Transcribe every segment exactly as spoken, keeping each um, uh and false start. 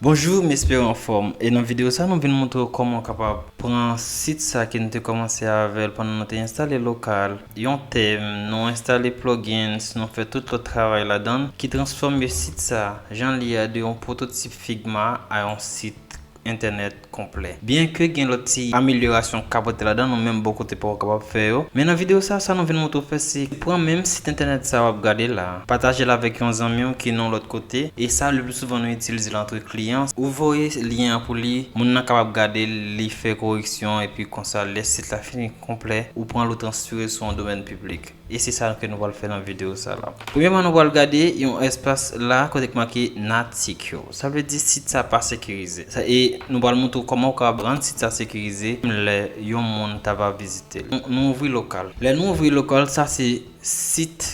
Bonjou, m espere w anfòm. E nan videyo sa, nou vin montre w kòman w kapab pran sit sa ke nou te kòmanse avè l pandan nou te enstale Local, yon tèm, nou enstale plugins, nou fè tout lòt travay ladan l, ki transfòme sit sa, jan l ye a, de yon pwototip Figma a yon sit entènèt konplè. Byenke gen lòt ti amelyorasyon k ka pote ladan, nou menm bò kote pa w kapab fè yo. Men nan videyo sa, sa nou vin montre w fè, se pran menm sit entènèt sa w ap gade la, pataje l avèk yon zanmi w ki nan lòt kote, e sa, le pli souvan, nou itilize l antre kliyan. Ou voye lyen an pou li, moun nan kapab gade l, li fè koreksyon, epi konsa, lè sit la fini konplè, ou pran l, ou transfere sou yon domèn piblik. E se sa ke nou pral fè nan videyo sa la. Premyèman, nou pral gade yon espas la kote k make Not Secure. Sa vle di sit sa pa sekirize. Sa, e nou pral montre w kòman w ka rann sit sa sekirize lè yon moun ta va vizite l. Nou, nou ouvri Local. Lè nou ouvri Local, sa se sit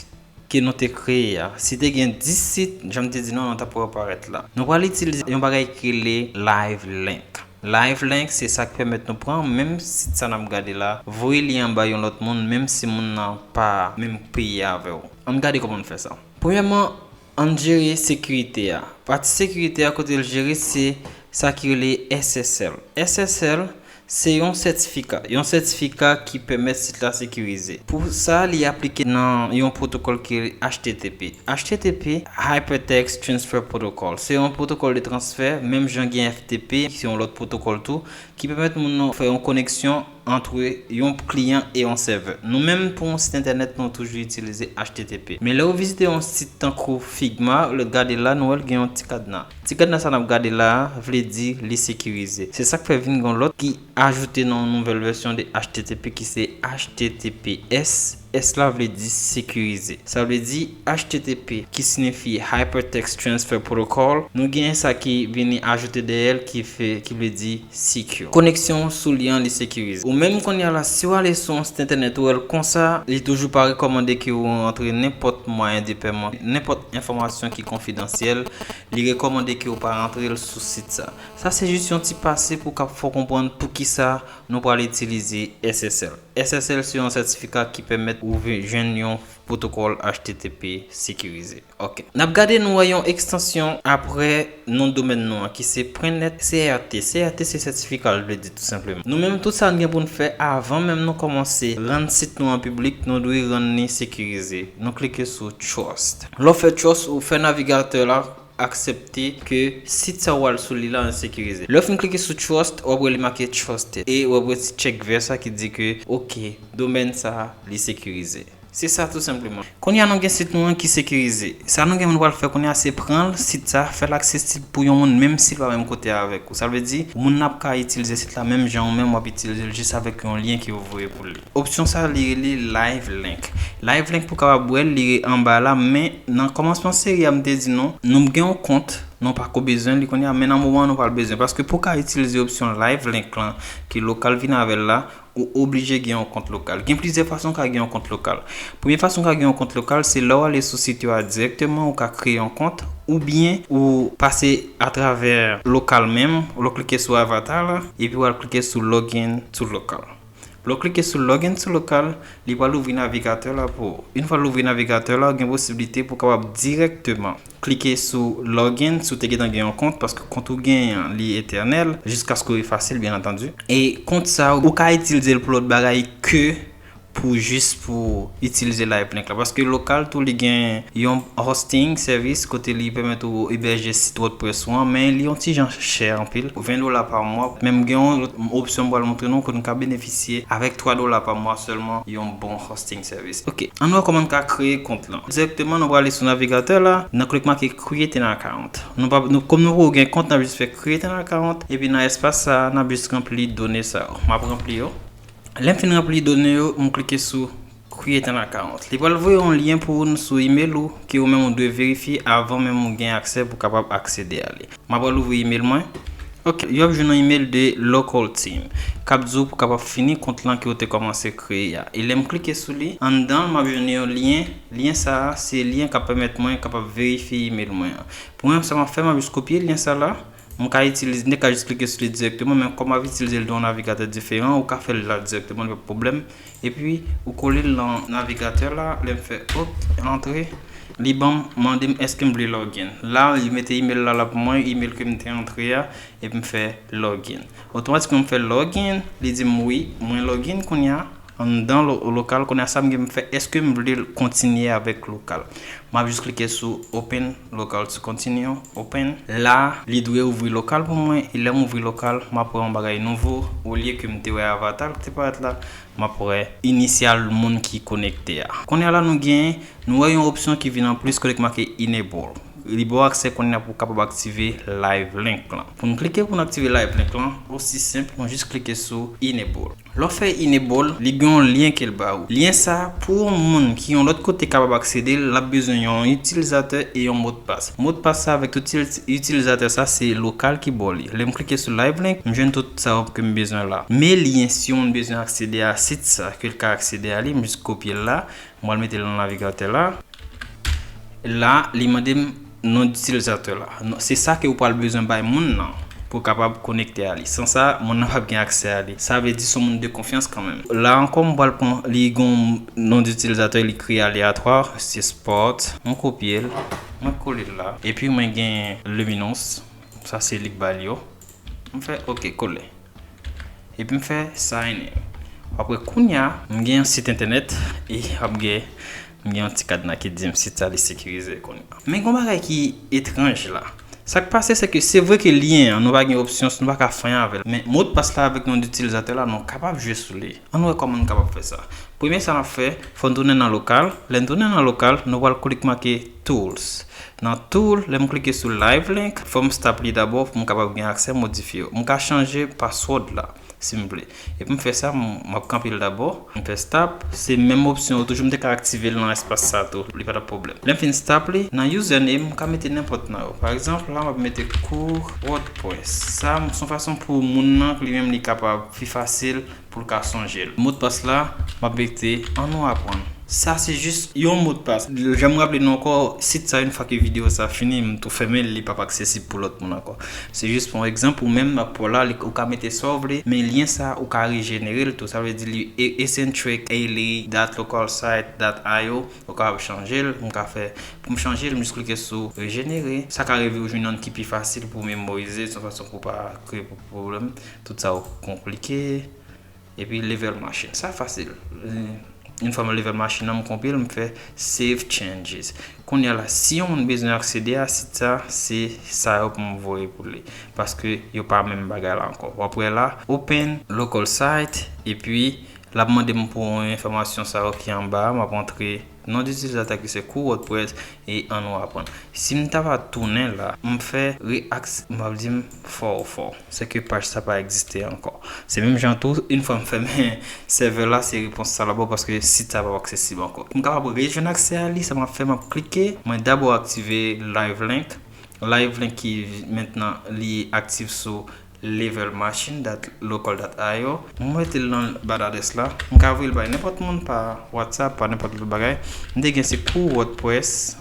ke nou te kreye a. Si te gen dis sit, jan m te di nou, nou ta pral parèt la. Nou pral itilize yon bagay ki rele Live Link. Live Link, se sa k pèmèt nou pran menm sit sa n ap gade la, voye li anba yon lòt moun, menm si moun nan pa menm peyi avè w. Ann gade kòman n fè sa. Premyèman, ann jere sekirite a. Pati sekirite a kote l jere, se sa ki rele S S L. S S L, se yon sètifika. Yon sètifika ki pèmèt sit la sekirize. Pou sa, li aplike nan yon pwotokòl ki rele H T T P. H T T P, Hypertext Transfer Protocol, se yon pwotokòl de transfè, menm jan gen F T P, ki se yon lòt pwotokòl tou, ki pèmèt moun nan fè yon koneksyon ant yon kliyan e yon sèvè. Nou menm, pou yon sit entènèt, nou toujou itilize H T T P. Men lè w vizite yon sit tankou Figma, lè w gade la, nou wè l gen yon ti kadna. Ti kadna sa n ap gade la a, vle di li sekirize. Se sa k fè vin gen lòt ki ajoute nan yon nouvèl vèsyon de H T T P ki se H T T P S. S la vle di sekirize. Sa vle di H T T P ki siyifi Hypertext Transfer Protocol. Nou gen sa ki vini ajoute dèyè l ki fè, ki vle di secure. Koneksyon w sou li an, li sekirize. Ou menm kounye a la, si w ale sou yon sit entènèt, ou wè l konsa, li toujou pa rekòmande ke w rantre nenpòt mwayen de pèman, nenpòt enfòmasyon ki konfidansyèl, li rekòmande ke w pa rantre l sou sit sa. Sa se jis yon ti pase pou k ap fè w konprann poukisa nou pral itilize S S L. S S L se yon sètifika ki pèmèt ou ve-, jwenn yon pwotokòl H T T P sekirize. Ok. N ap gade, nou wè yon ekstansyon apre non domèn nou an, ki se pwen nèt C R T. C R T se sètifika l vle di, tou senpleman. Nou menm, tout sa n gen pou n fè avan menm nou kòmanse rann sit nou an piblik, nou dwe rann li sekirize. Nou klike sou Trust. Lè w fè Trust, ou fè navigatè la aksepte ke sit sa w al sou li la an sekirize. Lè w fin klike sou Trust, w ap wè li make Trusted. E w ap wè ti tchèk vè sa ki di ke, ok, domèn sa, li sekirize. Se sa tou senpleman. Kounye a nou gen sit nou an ki sekirize. Sa nou gen pou n pral fè kounye a, se pran l, sit sa, fè l aksesib pou yon moun, menm si l pa menm kote avèk ou. Sa vle di, moun nan ap ka itilize sit la menm jan ou menm w ap itilize l, jis avèk yon lyen ke w voye pou li. Opsyon sa, li rele Live Link. Live Link, pou w kapab wè l, li anba la, men nan kòmansman seri a, m te di nou, nou gen yon kont, nou pa ko bezwen li kounye a, men nan moman an, nou pral bezwen. Paske pou w ka itilize opsyon Live Link lan, ke Local vin avè l la, ou oblije gen yon kont Local. Gen plizyè fason w ka gen yon kont Local. Premye fason w ka gen yon kont Local, se lè w ale sou sit yo a dirèkteman, ou ka kreye yon kont, oubyen ou pase atravè Local menm, ou klike sou avatar la, epi w al klike sou Login to Local. Lè w klike sou Login to Local, li pral ouvri navigatè la pou ou. Yon fwa l ouvri navigatè la, ou gen posiblite pou w kapab dirèkteman klike sou Login si w te gentan gen yon kont, paske kont ou genyen an, li etènèl, jiskaske w efase l, byen antandi. E kont sa a, ou ka itilize l pou lòt bagay ke pou jis pou itilize Live Link la. Paske Local tou, li gen yon hosting service kote li pèmèt ou ebèje sit WordPress ou an, men li yon ti jan chè anpil, ven dola pa mwa. Men m gen yon lòt opsyon m pral montre nou kote n ka benefisye avèk twa dola pa mwa sèlman yon bon hosting service. Ok, ann wè kòman n ka kreye kont lan. Dirèkteman, nou prale sou navigatè la, nan kote k make Create an Account. Nou pa, nou, kòm nou poko gen kont, n ap jis fè Create an Account, epi nan espas sa a, n ap jis ranpli done sa yo. M ap ranpli yo. Lè m fin ranpli done yo, m klike sou Create an Account. Li pral voye yon lyen pou ou sou email ou ke ou menm ou dwe verifye avan menm ou gen aksè pou w kapab aksede a li. M ap pral ouvri email mwen. Ok, yo ap jwenn yon email de Local Team k ap di w pou w kapab fini kont lan ke w te kòmanse kreye a. E lè m klike sou li, anndan l, m ap jwenn yon lyen. Lyen sa a, se lyen k ap pèmèt mwen kapab verifye email mwen an. Pou mwen, sa m ap fè, m ap jis kopye lyen sa la. Mwen ka itilize, mwen ka jis klike sou li dirèkteman, men kòm m ap itilize l nan yon navigatè diferan, ou ka fè l la dirèkteman, li pa pwoblèm. Epi, ou kole l nan navigatè la, lè m fè, op, antre, li ban m, mande m èske m vle login. La, li mete email la, la pou mwen, email ke m te antre a, epi m fè login. Otomatikman, m fè login, li di m wi, mwen login kounye a, anndan lo-, local, kounye a sa m gen m fè, èske m vle kontinye avèk local. M ap jis klike sou open local to continue, open. La, li dwe ouvri local pou mwen, e lè m ouvri local, m ap wè yon bagay nouvo, olye ke m te wè avatar ki te parèt la, m ap wè inisyal moun ki konekte a. Kounye a la, nou gen, nou wè yon opsyon ki vin an plis kote ki make enable. Li ba w aksè kounye a pou w kapab aktive live link lan. Pou n klike pou n aktive live link lan, osi senp, nou jis klike sou enable. Lè w fè enable, li gen yon lyen ke l ba ou. Lyen sa, pou yon moun ki yon lòt kote kapab aksede l, l ap bezwen yon itilizatè e yon modpas. Modpas sa avèk tout itil-, itilizatè sa, se local ki ba w li. Lè m klike sou live link, m jwenn tout sa ke m bezwen la. Men lyen, si yon moun bezwen aksede a sit sa, ke l ka aksede a li, m jis kopye l la, m pral mete l nan navigatè la. La, li mande m non itilizatè la. Non, se sa ke ou pral bezwen bay moun nan pou kapab konekte a li. San sa, moun nan p ap gen aksè a li. Sa vle di se yon moun de konfyans kanmenm. La ankò, m pral pran, li gon non itilizatè, li kreye alyatwa, se Sport. Mwen kopye l, mwen kole l la. Epi mwen gen Luminous. Sa se li k ba l yo. M fè ok, kole. Epi m fè sign in. Apre kounye a, m gen yon sit entènèt e ap gen, m gen yon ti kadna ki di m sit sa li sekirize kounye a. Men gon bagay ki etranj la. Sa k pase se ke se vre ke lyen an, nou pa gen opsyon, nou pa ka fè anyen avè l. Men modpas la avèk non itilizatè la, nou kapab jwe sou li. Ann wè kòman n kapab fè sa. Premye sa n ap fè, fò n tounen nan local. Lè n tounen nan local, nou pral klik make tools. Nan tool, lè m klike sou live link, fò m stop li dabò pou m kapab gen aksè modifye yo. M ka chanje password la, si m vle. Epi m fè sa, m, m ap kanpe l dabò. M fè stop. Se menm opsyon yo toujou, m te ka aktive l nan espas sa tou. Li pa t ap pwoblèm. Lè m fin stop li, nan username, m ka mete nenpòt nan yo. Pa egzanp, la m ap mete kou WordPress. Sa, se yon fason pou moun nan, li menm, li kapab pi fasil pou l ka sonje l. Modpas la, m ap mete ann nou aprann. Sa se jis yon modpas. Jan m raple nou ankò, sit sa, yon fwa ke videyo sa fini, m tou fèmen l, li p ap aksesib pou lòt moun ankò. Se jis pou yon egzanp, ou menm, ap wè la, li, ou ka mete sa w vle, men lyen sa, ou ka rejenere l tou. Sa vle di li e-, eccentric, alien, dot local site, dot io, ou kapab chanje l, m ka fè, pou m chanje l, m jis klike sou rejenere. Sa ka rive ou jwenn yonn ki pi fasil pou memorize, se yon fason pou w pa kreye pwoblèm. Tout sa yo konplike. Epi level machine. Sa fasil. Yon fwa m level machine nan, m konpil, m fè save changes. Kounye a la, si yon moun bezwen aksede a sit sa, se sa yo pou m voye pou li. Paske yo pa menm bagay la ankò. W ap wè la, open local site, epi l ap mande m pou enfòmasyon sa yo ki anba a, m ap antre non itilizatè ki se kou WordPress e ann nou aprann. Si m ta va tounen la, m fè react, m ap di m fò, fò. Se ke paj sa pa egziste ankò. Se menm jan tou, yon fwa m fèmen sèvè la, se repons sa l ap ba w paske sit sa pa aksesib ankò. Pou m kapab rejwenn aksè a li, sa m ap fè, m ap klike, mwen dabò aktive live link. Live link ki mentnan li aktif sou level machine dot local dot io. Mwen mete l nan ba adrès la. M ka voye l bay nenpòt moun pa WhatsApp, pa nenpòt lòt bagay. M te gen se kou WordPress.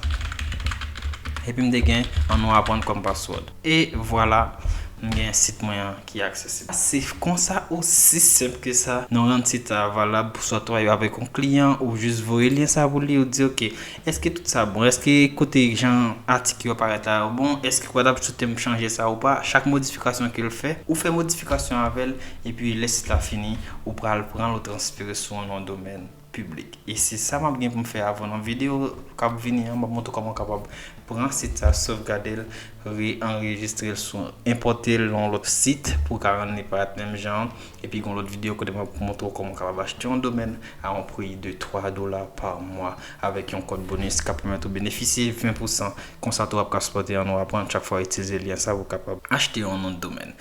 Epi m te gen ann nou aprann kòm password. E vwala, m gen sit mwen an ki aksesib. Se konsa, osi senp ke sa, nou rann sit sa valab, swa w travay avèk yon kliyan, ou jis voye lyen sa pou li, ou di, ok, èske tout sa bon? Èske kote jan atik yo parèt la yo bon? Èske w pa t ap sot m chanje sa ou pa? Chak modifikasyon ke l fè, ou fè modifikasyon avè l, epi lè sit la fini, ou pral pran l, ou transfere sou yon non domèn piblik. E se sa m ap gen pou m fè avan nan videyo k ap vini an. M ap montre w kòman w kapab pran sit sa, sovgade l, re-anrejistre l sou, enpòte l nan yon lòt sit pou w ka rann li parèt menm jan an. Epi gen yon lòt videyo kote m ap montre w kòman w kapab achte yon domèn a yon pri de twa dola pa mwa avèk yon kòd bonis k ap pèmèt ou benefisye ven pousan. Konsa tou w ap ka sipòte ann nou aprann chak fwa w itilize lyen sa pou w kapab achte yon non domèn.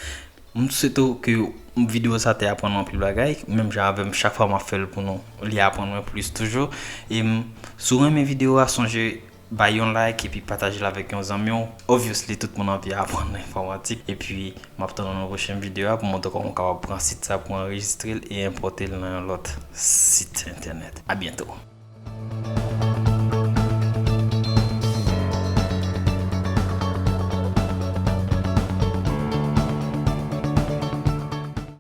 M swete w ke videyo sa te aprann ou anpil bagay, menm jan avè m, chak fwa m ap fè l pou nou, li aprann mwen plis toujou. E m, si w renmen videyo a, sonje bay yon like epi pataje l avèk yon zanmi w. Obviously, tout moun anvi aprann enfòmatik. Epi, m ap tann ou nan pwochen videyo a pou montre w kòman w kapab pran sit sa pou anrejistre l e enpòte l nan yon lòt sit entènèt. A byento!